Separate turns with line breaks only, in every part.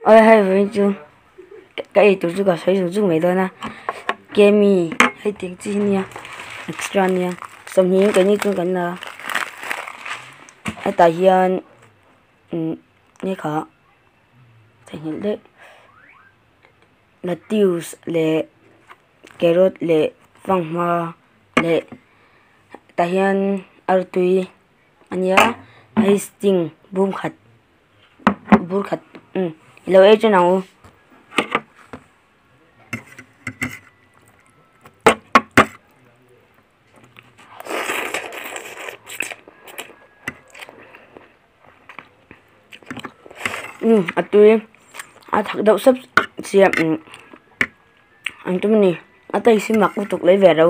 Awi hei vawiin chu ka ei tur chu ka sawi zung zung mai dawn a kemi hei tiang chi hi nia extra nia sawmhnih keini chuan kan la a hetah hian umm nge kha theihnghilh daih lettuce leh carrot leh fanghma leh tah hian artui a nia hei sting bum khat bur khat umm ilo ei ṭan ang u. Umm a tui a thak deuh sep sia umm an tum a ni a taste hi mak lutuk leh ve lo.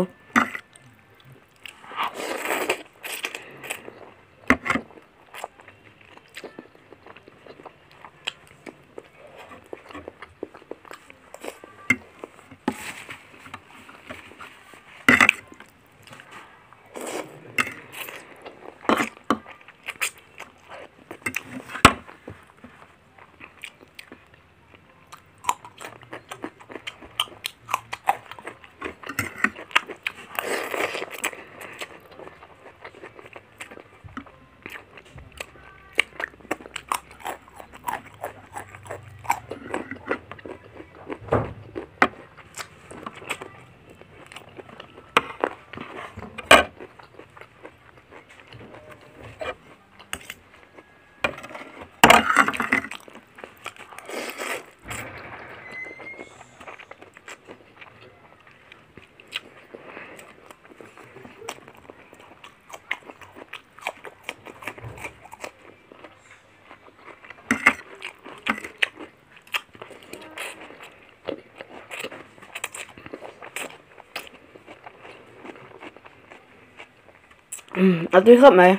A tui khawp mai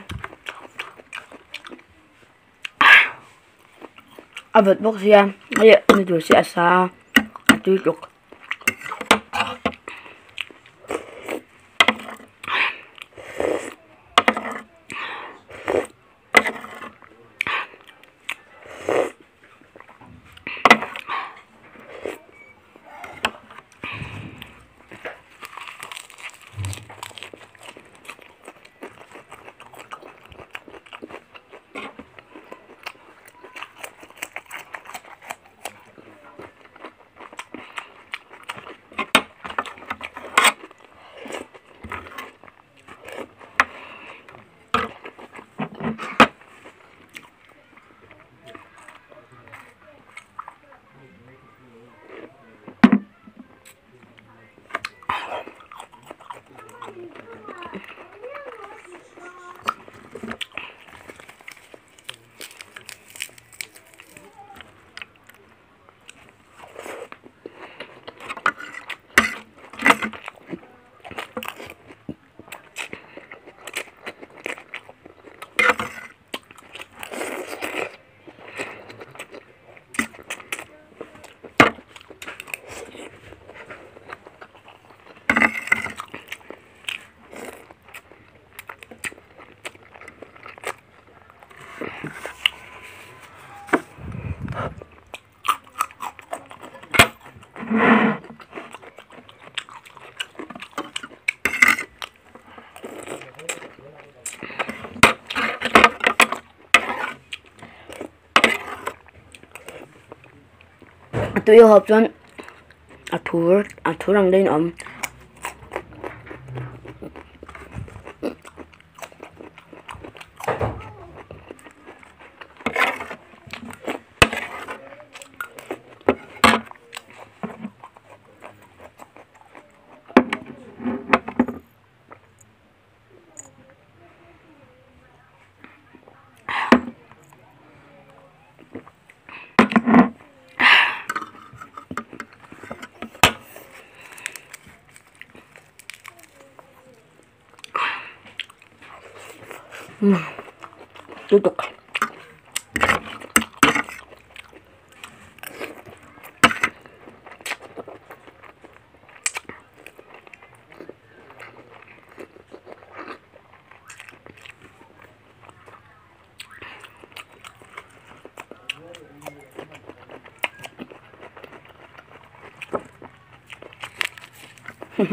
a vawt bawk sia hei ni tur hi a sa a a tui tluk. A tui hawp chuan a thur a thur ang deuhin a awm. Tutuk. A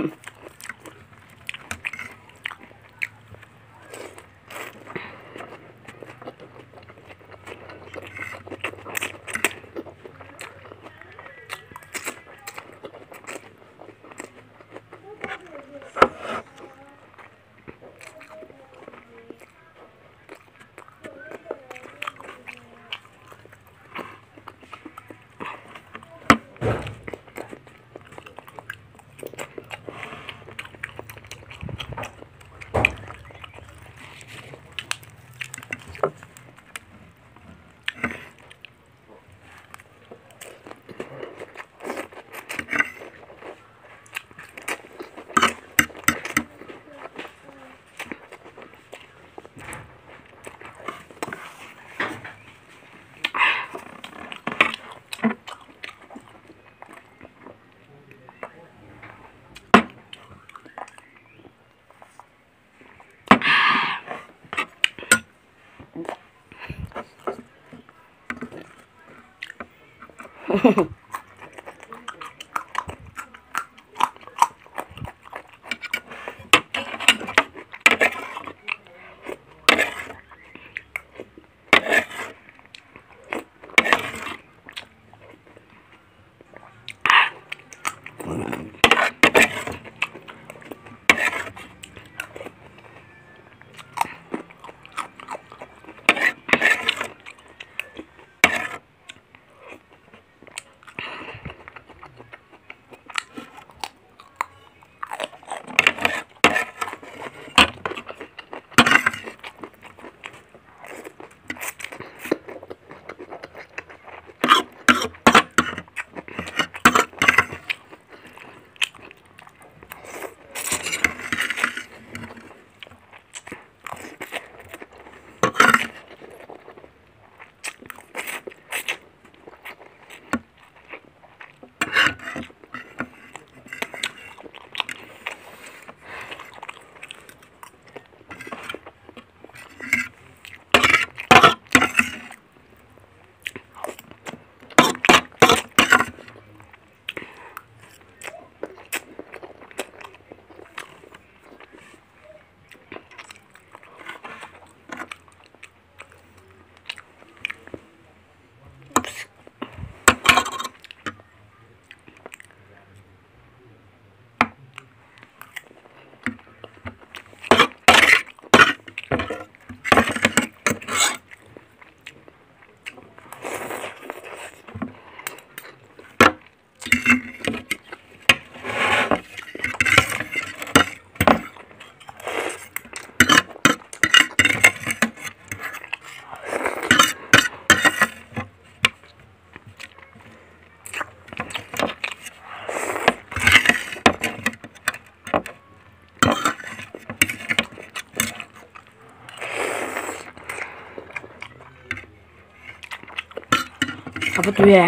va tui e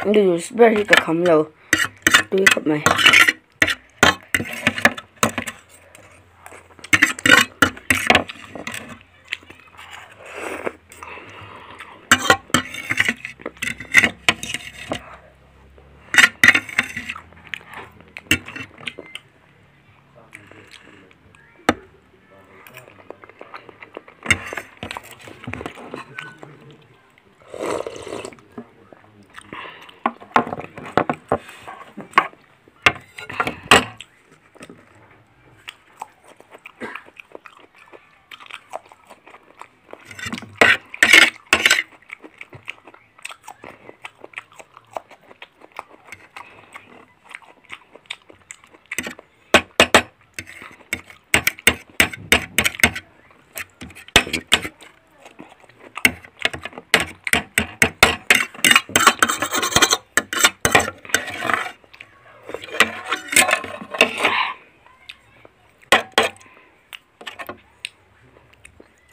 noodles ber hi ka kham lo tui khawp mai.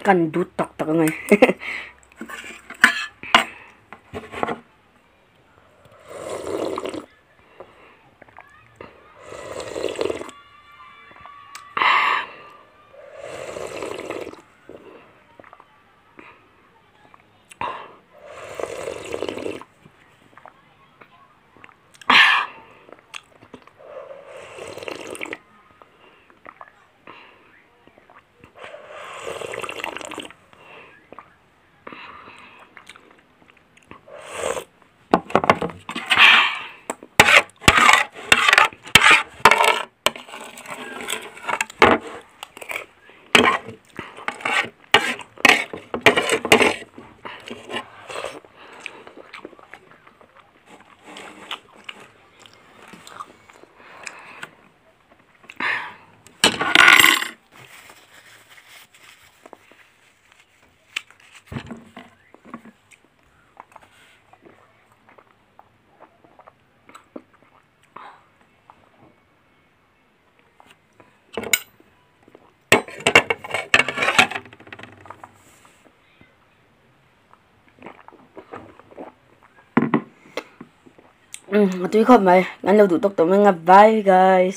Kan dut tak tak angai. A tui khawp mai kan lo duh tawk tawh mai ang a bye guys.